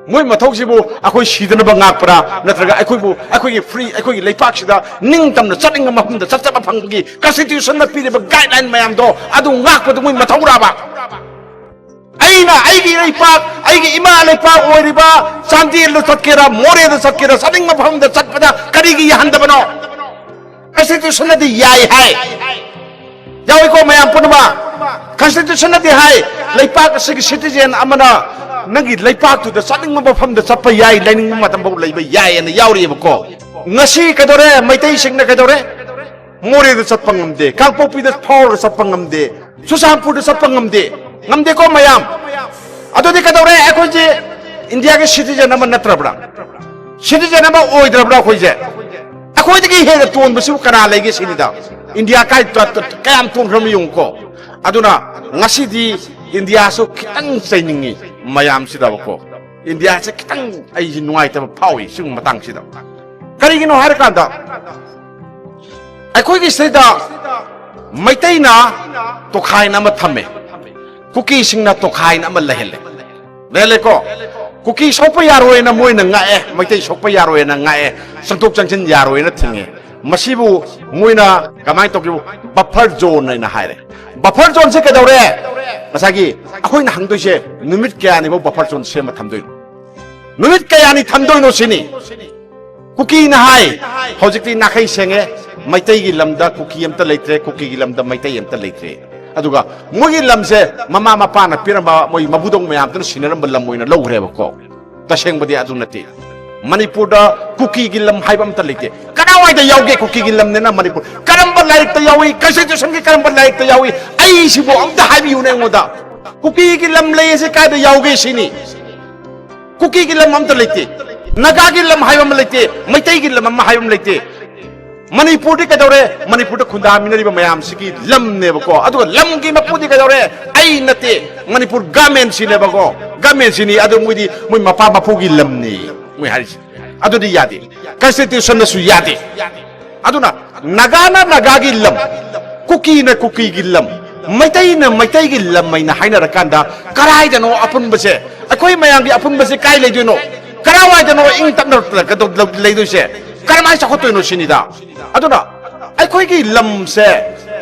ꯃꯣꯏ ꯃꯊꯧꯁꯤꯕꯨ ꯑꯩꯈꯣꯏ ꯁꯤꯗꯅꯕ ꯉꯥꯛꯄ꯭ꯔꯥ, ꯅꯠꯇ꯭ꯔꯒ ꯑꯩꯈꯣꯏꯕꯨ, ꯑꯩꯈꯣꯏꯒꯤ free, ꯑꯩꯈꯣꯏꯒꯤ ꯂꯩꯄꯥꯛꯁꯤꯗ ꯅꯤꯡꯇꯝꯅ ꯆꯠꯅꯤꯡꯕ ꯃꯐꯝꯗ ꯆꯠꯆꯕ ꯐꯪꯕꯒꯤ constitutionꯅ ꯄꯤꯔꯤꯕ guideline ꯃꯌꯥꯝꯗꯣ ꯑꯗꯨ ꯉꯥꯛꯄꯗꯨ ꯃꯣꯏ ꯃꯊꯧꯔꯕ? ꯑꯩꯅ ꯑꯩꯒꯤ ꯂꯩꯄꯥꯛ, ꯑꯩꯒꯤ ꯏꯃꯥ ꯂꯩꯄꯥꯛ ꯑꯣꯏꯔꯤꯕ ꯆꯥꯟꯗꯦꯜꯗ ꯆꯠꯀꯦꯔꯥ, ꯃꯣꯔꯦꯗ ꯆꯠꯀꯦꯔꯥ, ꯆꯠꯅꯤꯡꯕ ꯃꯐꯝꯗ ꯆꯠꯄꯗ ꯀꯔꯤꯒꯤ ꯌꯥꯍꯟꯗꯕꯅꯣ? Constitutionꯅꯗꯤ ꯌꯥꯏ ꯍꯥꯏ꯫ ꯌꯥꯎꯏꯀꯣ ꯃꯌꯥꯝ ꯄꯨꯝꯅꯃꯛ? Constitutionꯅꯗꯤ ꯍꯥꯏ, ꯂꯩꯄꯥꯛ ꯑꯁꯤꯒꯤ citizen ꯑꯃꯅ ꯅꯪꯒꯤ ꯂꯩꯄꯥꯛꯇꯨꯗ ꯆꯠꯅꯤꯡꯕ ꯃꯐꯝꯗ ꯆꯠꯄ ꯌꯥꯏ, ꯂꯩꯅꯤꯡꯕ ꯃꯇꯝꯐꯥꯎ ꯂꯩꯕ ꯌꯥꯏ ꯍꯥꯏꯅ ꯌꯥꯎꯔꯤꯑꯕꯀꯣ꯫ ꯉꯁꯤ ꯀꯩꯗꯧꯔꯦ? ꯃꯩꯇꯩꯁꯤꯡꯅ ꯀꯩꯗꯧꯔꯦ? ꯃꯣꯔꯦꯗ ꯆꯠꯄ ꯉꯝꯗꯦ, ꯀꯥꯡꯄꯣꯛꯄꯤꯗ ꯐꯥꯎꯔꯒ ꯆꯠꯄ ꯉꯝꯗꯦ, ꯆꯨꯔꯆꯥꯟꯄꯨꯔꯗ ꯆꯠꯄ ꯉꯝꯗꯦ꯫ ꯉꯝꯗꯦꯀꯣ ꯃꯌꯥꯝ? ꯑꯗꯨꯗꯤ ꯀꯩꯗꯧꯔꯦ? ꯑꯩꯈꯣꯏꯁꯦ ꯏꯟꯗꯤꯌꯥꯒꯤ citizen ꯑꯃ ꯅꯠꯇ꯭ꯔꯕ꯭ꯔꯥ? Citizen ꯑꯃ ꯑꯣꯏꯗ꯭ꯔꯕ꯭ꯔꯥ ꯑꯩꯈꯣꯏꯁꯦ? ꯑꯩꯈꯣꯏꯗꯒꯤ ꯍꯦꯟꯅ ꯇꯣꯟꯕꯁꯤꯕꯨ ꯀꯅꯥ ꯂꯩꯒꯦ ꯁꯤꯅꯤꯗ꯫ ꯏꯟꯗꯤꯌꯥ ꯀꯥꯏ-, ꯀ-, ꯀ-, ꯀꯌꯥꯝ ꯇꯣꯟꯈ꯭ꯔꯕ ꯌꯦꯡꯉꯨꯀꯣ꯫ ꯑꯗꯨꯅ ꯉꯁꯤꯗꯤ ꯏꯟꯗꯤꯌꯥꯁꯨ ꯈꯤꯇꯪ ꯆꯩꯅꯤꯡꯉꯤ ꯃꯌꯥꯝꯁꯤꯗꯕꯀꯣ꯫ ꯏꯟꯗꯤꯌꯥꯁꯦ ꯈꯤꯇꯪ ꯑꯩꯁꯦ ꯅꯨꯡꯉꯥꯏꯇꯕ ꯐꯥꯎꯏ ꯁꯤꯒꯨꯝꯕ ꯃꯇꯥꯡꯁꯤꯗ꯫ ꯀꯔꯤꯒꯤꯅꯣ ꯍꯥꯏꯔꯀꯥꯟꯗ, ꯑꯩꯈꯣꯏꯒꯤ ꯁꯤꯗ ꯃꯩꯇꯩꯅ ꯇꯣꯈꯥꯏꯅ ꯑꯃ ꯊꯝꯃꯦ, ꯀꯨꯀꯤꯁꯤꯡꯅ ꯇꯣꯈꯥꯏꯅ ꯑꯃ ꯂꯩꯍꯜꯂꯦ꯫ ꯂꯩꯍꯜꯂꯦꯀꯣ? ꯀꯨꯀꯤ ꯁꯣꯛꯄ ꯌꯥꯔꯣꯏꯅ ꯃꯣꯏꯅ ꯉꯥꯛꯑꯦ, ꯃꯩꯇꯩ ꯁꯣꯛꯄ ꯌꯥꯔꯣꯏꯅ ꯉꯥꯛꯑꯦ, ꯆꯪꯊꯣꯛ ꯆꯪꯁꯤꯟ ꯌꯥꯔꯣꯏꯅ ꯊꯤꯡꯉꯦ꯫ ꯃꯁꯤꯕꯨ ꯃꯣꯏꯅ ꯀꯃꯥꯏꯅ ꯇꯧꯒꯦꯕꯨ, buffer zone ꯍꯥꯏꯅ ꯍꯥꯏꯔꯦ꯫ Buffer zoneꯁꯦ ꯀꯩꯗꯧꯔꯦ? ꯉꯁꯥꯏꯒꯤ ꯑꯩꯈꯣꯏꯅ ꯍꯪꯗꯣꯏꯁꯦ, ꯅꯨꯃꯤꯠ ꯀꯌꯥꯅꯤꯐꯥꯎ buffer zone ꯁꯦꯝꯃ ꯊꯝꯗꯣꯏꯅꯣ? ꯅꯨꯃꯤꯠ ꯀꯌꯥꯅꯤ ꯊꯝꯗꯣꯏꯅꯣ ꯁꯤꯅꯤ꯫ ꯀꯨꯀꯤꯅ ꯍꯥꯏ, ꯍꯧꯖꯤꯛꯇꯤ ꯅꯥꯈꯩ ꯁꯦꯡꯉꯦ, ꯃꯩꯇꯩꯒꯤ ꯂꯝꯗ ꯀꯨꯀꯤ ꯑꯝꯇ ꯂꯩꯇ꯭ꯔꯦ, ꯀꯨꯀꯤꯒꯤ ꯂꯝꯗ ꯃꯩꯇꯩ ꯑꯝꯇ ꯂꯩꯇ꯭ꯔꯦ꯫ ꯑꯗꯨꯒ ꯃꯣꯏꯒꯤ ꯂꯝꯁꯦ ꯃꯃꯥ ꯃꯄꯥꯅ ꯄꯤꯔꯝꯕ ꯃꯣꯏ ꯃꯕꯨꯗꯧ ꯃꯌꯥꯝꯗꯨꯅ ꯁꯤꯟꯅꯔꯝꯕ ꯂꯝ ꯑꯣꯏꯅ ꯂꯧꯈ꯭ꯔꯦꯕꯀꯣ꯫ ꯇꯁꯦꯡꯕꯗꯤ ꯑꯗꯨ ꯅꯠꯇꯦ꯫ ꯃꯅꯤꯄꯨꯔꯗ ꯀꯨꯀꯤꯒꯤ ꯂꯝ ꯍꯥꯏꯕ ꯑꯝꯇ ꯂꯩꯇꯦ꯫ ꯀꯗꯥꯏꯋꯥꯏꯗ ꯌꯥꯎꯒꯦ ꯀꯨꯀꯤꯒꯤ ꯂꯝꯅꯦꯅ ꯃꯅꯤꯄꯨꯔ? ꯀꯔꯝꯕ ꯂꯥꯏꯔꯤꯛꯇ ꯌꯥꯎꯏ? ꯀꯟꯁꯇꯤꯇ꯭ꯌꯨꯁꯟꯒꯤ ꯀꯔꯝꯕ ꯂꯥꯏꯔꯤꯛꯇ ꯌꯥꯎꯏ? ꯑꯩꯁꯤꯕꯨ ꯑꯝꯇ ꯍꯥꯏꯕꯤꯌꯨꯅꯦ ꯑꯩꯉꯣꯟꯗ꯫ ꯀꯨꯀꯤꯒꯤ ꯂꯝ ꯂꯩ ꯑꯁꯤ ꯀꯥꯏꯗ ꯌꯥꯎꯒꯦ ꯁꯤꯅꯤ꯫ ꯀꯨꯀꯤꯒꯤ ꯂꯝ ꯑꯝꯇ ꯂꯩꯇꯦ꯫ ꯅꯥꯒꯥꯒꯤ ꯂꯝ ꯍꯥꯏꯕ ꯑꯃ ꯂꯩꯇꯦ꯫ ꯃꯩꯇꯩꯒꯤ ꯂꯝ ꯑꯃ ꯍꯥꯏꯕ ꯑꯃ ꯂꯩꯇꯦ꯫ ꯃꯅꯤꯄꯨꯔꯗꯤ ꯀꯩꯗꯧꯔꯦ? ꯃꯅꯤꯄꯨꯔꯗ ꯈꯨꯟꯗꯥꯃꯤꯟꯅꯔꯤꯕ ꯃꯌꯥꯝꯁꯤꯒꯤ ꯂꯝꯅꯦꯕꯀꯣ꯫ ꯑꯗꯨꯒ ꯂꯝꯒꯤ ꯃꯄꯨꯗꯤ ꯀꯩꯗꯧꯔꯦ? ꯑꯩ ꯅꯠꯇꯦ, ꯃꯅꯤꯄꯨꯔ ꯒꯃꯦꯟꯁꯤꯅꯦꯕꯀꯣ꯫ ꯒꯃꯦꯟꯁꯤꯅꯤ꯫ ꯑꯗꯨ ꯃꯣꯏꯗꯤ ꯃꯣꯏ ꯃꯄꯥ ꯃꯄꯨꯒꯤ ꯂꯝꯅꯤ ꯃꯣꯏ ꯍꯥꯏꯔꯤꯁꯦ꯫ ꯑꯗꯨꯗꯤ ꯌꯥꯗꯦ꯫ ꯀꯟꯁꯇꯤꯇ꯭ꯌꯨꯁꯟꯅꯁꯨ ꯌꯥꯗꯦ꯫ ꯑꯗꯨꯅ ꯅꯥꯒꯥꯅ ꯅꯥꯒꯥꯒꯤ ꯂꯝ, ꯀꯨꯀꯤꯅ ꯀꯨꯀꯤꯒꯤ ꯂꯝ, ꯃꯩꯇꯩꯅ ꯃꯩꯇꯩꯒꯤ ꯂꯝ ꯍꯥꯏꯅ ꯍꯥꯏꯅꯔꯀꯥꯟꯗ ꯀꯗꯥꯏꯗꯅꯣ ꯑꯄꯨꯟꯕꯁꯦ? ꯑꯩꯈꯣꯏ ꯃꯌꯥꯝꯒꯤ ꯑꯄꯨꯟꯕꯁꯦ ꯀꯥꯏ ꯂꯩꯗꯣꯏꯅꯣ? ꯀꯔꯥꯏꯋꯥꯏꯗꯅꯣ ꯏꯪ ꯇꯞꯅ ꯂꯩꯗꯣꯏꯁꯦ? ꯀꯔꯝꯍꯥꯏꯅ ꯆꯥꯎꯈꯠꯇꯣꯏꯅꯣ ꯁꯤꯅꯤꯗ꯫ ꯑꯗꯨꯅ ꯑꯩꯈꯣꯏꯒꯤ ꯂꯝꯁꯦ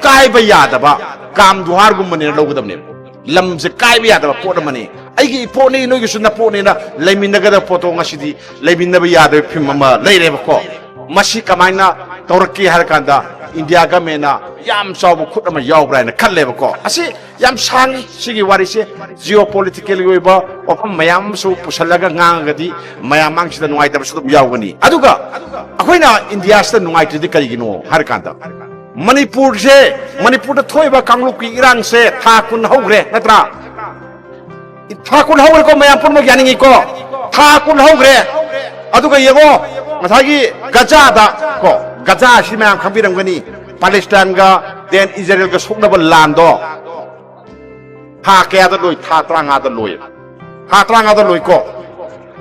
ꯀꯥꯏꯕ ꯌꯥꯗꯕ ꯀꯥꯝ ꯗꯨꯍꯥꯔꯒꯨꯝꯕꯅꯦꯅ ꯂꯧꯒꯗꯕꯅꯦꯕ꯫ ꯂꯝꯁꯦ ꯀꯥꯏꯕ ꯌꯥꯗꯕ ꯄꯣꯠ ꯑꯃꯅꯤ꯫ ꯑꯩꯒꯤ ꯏꯄꯣꯠꯅꯤ, ꯅꯣꯏꯒꯤꯁꯨ ꯅꯄꯣꯠꯅꯦꯅ ꯂꯩꯃꯤꯟꯅꯒꯗꯕ ꯄꯣꯠꯇꯣ ꯉꯁꯤꯗꯤ ꯂꯩꯃꯤꯟꯅꯕ ꯌꯥꯗꯕꯒꯤ ꯐꯤꯕꯝ ꯑꯃ ꯂꯩꯔꯦꯕꯀꯣ꯫ ꯃꯁꯤ ꯀꯃꯥꯏꯅ ꯇꯧꯔꯛꯀꯦ ꯍꯥꯏꯔ ꯀꯥꯟꯗ ꯏꯟꯗꯤꯌꯥ ꯒꯃꯦꯟꯅ ꯌꯥꯝ ꯆꯥꯎꯕ ꯈꯨꯠ ꯑꯃ ꯌꯥꯎꯕ꯭ꯔꯥ ꯍꯥꯏꯅ ꯈꯜꯂꯦꯕꯀꯣ꯫ ꯑꯁꯤ ꯌꯥꯝ ꯁꯥꯡꯉꯤ ꯁꯤꯒꯤ ꯋꯥꯔꯤꯁꯦ꯫ ꯖꯤꯑꯣ ꯄꯣꯂꯤꯇꯤꯀꯦꯜꯒꯤ ꯑꯣꯏꯕ ꯋꯥꯐꯝ ꯃꯌꯥꯝ ꯑꯃꯁꯨ ꯄꯨꯁꯜꯂꯒ ꯉꯥꯡꯉꯒꯗꯤ ꯃꯌꯥꯝ ꯃꯥꯡꯁꯤꯗ ꯅꯨꯡꯉꯥꯏꯇꯕꯁꯨ ꯑꯗꯨꯝ ꯌꯥꯎꯒꯅꯤ꯫ ꯑꯗꯨꯒ ꯑꯩꯈꯣꯏꯅ ꯏꯟꯗꯤꯌꯥꯁꯤꯗ ꯅꯨꯡꯉꯥꯏꯇ꯭ꯔꯤꯗꯤ ꯀꯔꯤꯒꯤꯅꯣ ꯍꯥꯏꯔ ꯀꯥꯟꯗ ꯃꯅꯤꯄꯨꯔꯁꯦ, ꯃꯅꯤꯄꯨꯔꯗ ꯊꯣꯛꯏꯕ ꯀꯥꯡꯂꯨꯞꯀꯤ ꯏꯔꯥꯡꯁꯦ ꯊꯥ ꯀꯨꯟ ꯍꯧꯈ꯭ꯔꯦ ꯅꯠꯇ꯭ꯔꯥ? ꯊꯥ ꯀꯨꯟ ꯍꯧꯈ꯭ꯔꯦꯀꯣ, ꯃꯌꯥꯝ ꯄꯨꯝꯅꯃꯛ ꯌꯥꯅꯤꯡꯉꯤꯀꯣ? ꯊꯥ ꯀꯨꯟ ꯍꯧꯈ꯭ꯔꯦ꯫ ꯑꯗꯨꯒ ꯌꯦꯡꯉꯣ, ꯉꯁꯥꯏꯒꯤ ꯒꯖꯥꯗ ꯀꯣ, ꯒꯖꯥ ꯑꯁꯤ ꯃꯌꯥꯝ ꯈꯪꯕꯤꯔꯝꯒꯅꯤ, ꯄꯥꯂꯦꯁꯇꯥꯏꯟꯒ ꯗꯦꯟ ꯏꯖꯔꯦꯜꯒ ꯁꯣꯛꯅꯕ ꯂꯥꯟꯗꯣ ꯊꯥ ꯀꯌꯥꯗ ꯂꯣꯏ? ꯊꯥ ꯇꯔꯥꯃꯉꯥꯗ ꯂꯣꯏ꯫ ꯊꯥ ꯇꯔꯥꯃꯉꯥꯗ ꯂꯣꯏꯀꯣ꯫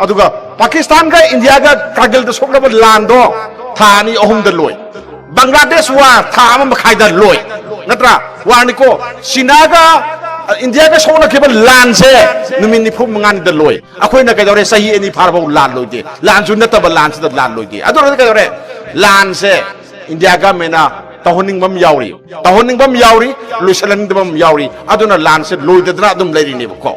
ꯑꯗꯨꯒ ꯄꯥꯀꯤꯁꯇꯥꯟꯒ ꯏꯟꯗꯤꯌꯥꯒ ꯀꯥꯔꯒꯤꯜꯗ ꯁꯣꯛꯅꯕ ꯂꯥꯟꯗꯣ ꯊꯥ ꯑꯅꯤ ꯑꯍꯨꯝꯗ ꯂꯣꯏ꯫ ꯕꯪꯒ꯭ꯂꯥꯗꯦꯁ ꯋꯥꯔ ꯊꯥ ꯑꯃ ꯃꯈꯥꯏꯗ ꯂꯣꯏ꯫ ꯅꯠꯇ꯭ꯔꯥ? ꯋꯥꯔꯅꯤꯀꯣ꯫ ꯆꯤꯅꯥꯒ, ꯑ, ꯏꯟꯗꯤꯌꯥꯒ ꯁꯣꯛꯅꯈꯤꯕ ꯂꯥꯟꯁꯦ ꯅꯨꯃꯤꯠ ꯅꯤꯐꯨ ꯃꯉꯥꯅꯤꯗ ꯂꯣꯏ꯫ ꯑꯩꯈꯣꯏꯅ ꯀꯩꯗꯧꯔꯦ? ꯆꯍꯤ ꯑꯅꯤ ꯐꯥꯔꯐꯥꯎ ꯂꯥꯟ ꯂꯣꯏꯗꯦ꯫ ꯂꯥꯟꯁꯨ ꯅꯠꯇꯕ ꯂꯥꯟꯁꯤꯗ ꯂꯥꯟ ꯂꯣꯏꯗꯦ꯫ ꯑꯗꯨꯅ ꯀꯩꯗꯧꯔꯦ? ꯂꯥꯟꯁꯦ ꯏꯟꯗꯤꯌꯥ ꯒꯃꯦꯟꯅ ꯇꯧꯍꯟꯅꯤꯡꯕ ꯑꯃ ꯌꯥꯎꯔꯤ, ꯇꯧꯍꯟꯅꯤꯡꯕ ꯑꯃ ꯌꯥꯎꯔꯤ, ꯂꯣꯏꯁꯤꯜꯍꯟꯅꯤꯡꯗꯕ ꯑꯃ ꯌꯥꯎꯔꯤ꯫ ꯑꯗꯨꯅ ꯂꯥꯟꯁꯦ ꯂꯣꯏꯗꯗꯅ ꯑꯗꯨꯝ ꯂꯩꯔꯤꯅꯦꯕꯀꯣ꯫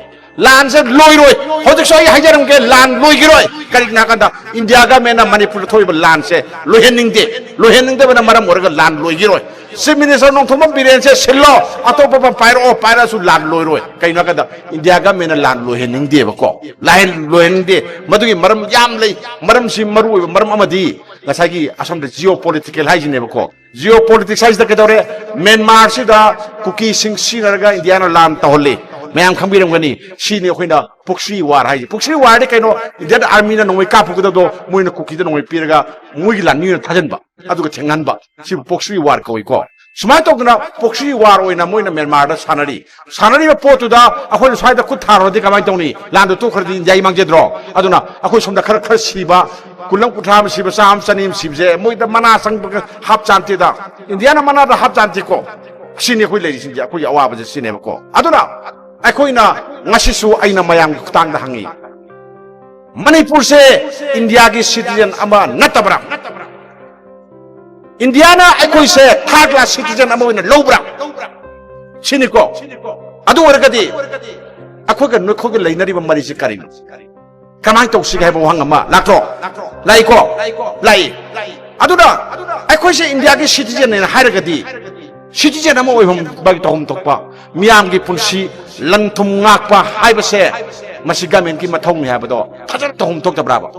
ꯂꯥꯟꯁꯦ ꯂꯣꯏꯔꯣꯏ꯫ ꯍꯧꯖꯤꯛꯁꯨ ꯑꯩ ꯍꯥꯏꯖꯔꯝꯒꯦ, ꯂꯥꯟ ꯂꯣꯏꯈꯤꯔꯣꯏ꯫ ꯀꯔꯤꯒꯤꯅꯣ ꯍꯥꯏ ꯀꯥꯟꯗ ꯏꯟꯗꯤꯌꯥ ꯒꯃꯦꯟꯅ ꯃꯅꯤꯄꯨꯔꯗ ꯊꯣꯛꯏꯕ ꯂꯥꯟꯁꯦ ꯂꯣꯏꯍꯟꯅꯤꯡꯗꯦ꯫ ꯂꯣꯏꯍꯟꯅꯤꯡꯗꯕꯅ ꯃꯔꯝ ꯑꯣꯏꯔꯒ ꯂꯥꯟ ꯂꯣꯏꯈꯤꯔꯣꯏ꯫ ꯆꯤꯐ ꯃꯤꯅꯤꯁꯇꯔ ꯅꯣꯡꯊꯣꯝꯕꯝ ꯕꯤꯔꯦꯟꯁꯦ ꯁꯤꯜꯂꯣ, ꯑꯇꯣꯞꯄ ꯑꯃ ꯄꯥꯏꯔꯛꯑꯣ, ꯄꯥꯏꯔꯛꯑꯁꯨ ꯂꯥꯟ ꯂꯣꯏꯔꯣꯏ꯫ ꯀꯩꯅꯣ ꯍꯥꯏ ꯀꯥꯟꯗ ꯏꯟꯗꯤꯌꯥ ꯒꯃꯦꯟꯅ ꯂꯥꯟ ꯂꯣꯏꯍꯟꯅꯤꯡꯗꯦꯕꯀꯣ, ꯂꯥꯟ ꯂꯣꯏꯍꯟꯅꯤꯡꯗꯦ꯫ ꯃꯗꯨꯒꯤ ꯃꯔꯝ ꯌꯥꯝ ꯂꯩ, ꯃꯔꯝꯁꯤ ꯃꯔꯨ ꯑꯣꯏꯕ ꯃꯔꯝ ꯑꯃꯗꯤ ꯉꯁꯥꯏꯒꯤ ꯑꯁꯣꯝꯗ ꯖꯤꯑꯣ ꯄꯣꯂꯤꯇꯤꯀꯦꯜ ꯍꯥꯏꯁꯤꯅꯦꯕꯀꯣ꯫ ꯖꯤꯑꯣ ꯄꯣꯂꯤꯇꯤꯛꯁ ꯍꯥꯏꯁꯤꯗ ꯀꯩꯗꯧꯔꯦ? ꯃ꯭ꯌꯥꯟꯃꯥꯔꯁꯤꯗ ꯀꯨꯀꯤꯁꯤꯡ ꯁꯤꯖꯤꯟꯅꯔꯒ ꯏꯟꯗꯤꯌꯥꯅ ꯂꯥꯟ ꯇꯧꯍꯜꯂꯤ, ꯃꯌꯥꯝ ꯈꯪꯕꯤꯔꯝꯒꯅꯤ꯫ ꯁꯤꯅꯤ ꯑꯩꯈꯣꯏꯅ ꯄꯣꯛꯁ꯭ꯔꯤ ꯋꯥꯔ ꯍꯥꯏꯁꯦ꯫ ꯄꯣꯛꯁ꯭ꯔꯤ ꯋꯥꯔꯗꯤ ꯀꯩꯅꯣ? ꯏꯟꯗꯤꯌꯥꯟ ꯑꯥꯔꯃꯤꯅ ꯅꯣꯡꯃꯩ ꯀꯥꯞꯄꯨꯒꯗꯕꯗꯣ ꯃꯣꯏꯅ ꯀꯨꯀꯤꯗ ꯅꯣꯡꯃꯩ ꯄꯤꯔꯒ ꯃꯣꯏꯒꯤ ꯂꯥꯟꯃꯤ ꯑꯣꯏꯅ ꯊꯥꯖꯤꯟꯕ, ꯑꯗꯨꯒ ꯊꯦꯡꯅꯍꯟꯕ, ꯁꯤꯕꯨ ꯄꯣꯛꯁ꯭ꯔꯤ ꯋꯥꯔ ꯀꯧꯏꯀꯣ꯫ ꯁꯨꯃꯥꯏꯅ ꯇꯧꯗꯅ ꯄꯣꯛꯁ꯭ꯔꯤ ꯋꯥꯔ ꯑꯣꯏꯅ ꯃꯣꯏꯅ ꯃ꯭ꯌꯥꯟꯃꯥꯔꯗ ꯁꯥꯟꯅꯔꯤ꯫ ꯁꯥꯟꯅꯔꯤꯕ ꯄꯣꯠꯇꯨꯗ ꯑꯩꯈꯣꯏꯅ ꯁ꯭ꯋꯥꯏꯗ ꯈꯨꯠ ꯊꯥꯔꯨꯔꯗꯤ ꯀꯃꯥꯏꯅ ꯇꯧꯅꯤ? ꯂꯥꯟꯗꯣ ꯇꯣꯛꯈ꯭ꯔꯗꯤ ꯏꯟꯗꯤꯌꯥꯒꯤ ꯃꯥꯡꯖꯗ꯭ꯔꯣ? ꯑꯗꯨꯅ ꯑꯩꯈꯣꯏ ꯁꯣꯝꯗ ꯈꯔ ꯈꯔ ꯁꯤꯕ, ꯀꯨꯟ ꯑꯃ, ꯀꯨꯟꯊ꯭ꯔꯥ ꯑꯃ ꯁꯤꯕ, ꯆꯥꯝꯃ, ꯆꯅꯤ ꯑꯃ ꯁꯤꯕꯁꯦ ꯃꯣꯏꯗ ꯃꯅꯥ ꯆꯪꯕꯒ ꯍꯥꯞ ꯆꯥꯟꯇꯦꯗ꯫ ꯏꯟꯗꯤꯌꯥꯅ ꯃꯅꯥꯗ ꯍꯥꯞ ꯆꯥꯟꯇꯦꯀꯣ꯫ ꯁꯤꯅꯤ ꯑꯩꯈꯣꯏ ꯂꯩꯔꯤꯁꯤꯡꯁꯦ, ꯑꯩꯈꯣꯏꯒꯤ ꯑꯋꯥꯕꯁꯦ ꯁꯤꯅꯦꯕꯀꯣ꯫ ꯑꯗꯨꯅ ꯑꯩꯈꯣꯏꯅ ꯉꯁꯤꯁꯨ ꯑꯩꯅ ꯃꯌꯥꯝꯒꯤ ꯈꯨꯠꯊꯥꯡꯗ ꯍꯪꯉꯤ, ꯃꯅꯤꯄꯨꯔꯁꯦ ꯏꯟꯗꯤꯌꯥꯒꯤ ꯁꯤꯇꯤꯖꯦꯟ ꯑꯃ ꯅꯠꯇꯕ꯭ꯔꯥ? ꯏꯟꯗꯤꯌꯥꯅ ꯑꯩꯈꯣꯏꯁꯦ ꯊꯥꯔꯗ ꯀ꯭ꯂꯥꯁ ꯁꯤꯇꯤꯖꯦꯟ ꯑꯃ ꯑꯣꯏꯅ ꯂꯧꯕ꯭ꯔꯥ? ꯁꯤꯅꯤꯀꯣ꯫ ꯑꯗꯨ ꯑꯣꯏꯔꯒꯗꯤ ꯑꯩꯈꯣꯏꯒ ꯅꯈꯣꯏꯒ ꯂꯩꯅꯔꯤꯕ ꯃꯔꯤꯁꯤ ꯀꯔꯤꯅꯣ? ꯀꯃꯥꯏꯅ ꯇꯧꯁꯤꯒꯦ ꯍꯥꯏꯕ ꯋꯥꯍꯪ ꯑꯃ ꯂꯥꯛꯇ꯭ꯔꯣ? ꯂꯥꯛꯏꯀꯣ? ꯂꯥꯛꯏ꯫ ꯑꯗꯨꯅ ꯑꯩꯈꯣꯏꯁꯦ ꯏꯟꯗꯤꯌꯥꯒꯤ ꯁꯤꯇꯤꯖꯦꯟꯅꯦꯅ ꯍꯥꯏꯔꯒꯗꯤ, ꯁꯤꯇꯤꯖꯦꯟ ꯑꯃ ꯑꯣꯏꯐꯝ ꯇꯧꯐꯝ ꯊꯣꯛꯄ, ꯃꯤꯌꯥꯝꯒꯤ ꯄꯨꯟꯁꯤ, ꯂꯟ ꯊꯨꯝ ꯉꯥꯛꯄ ꯍꯥꯏꯕꯁꯦ ꯃꯁꯤ ꯒꯃꯦꯟꯒꯤ ꯃꯊꯧꯅꯤ ꯍꯥꯏꯕꯗꯣ ꯐꯖꯅ ꯇꯧꯐꯝ ꯊꯣꯛꯇꯕ꯭ꯔꯥꯕ?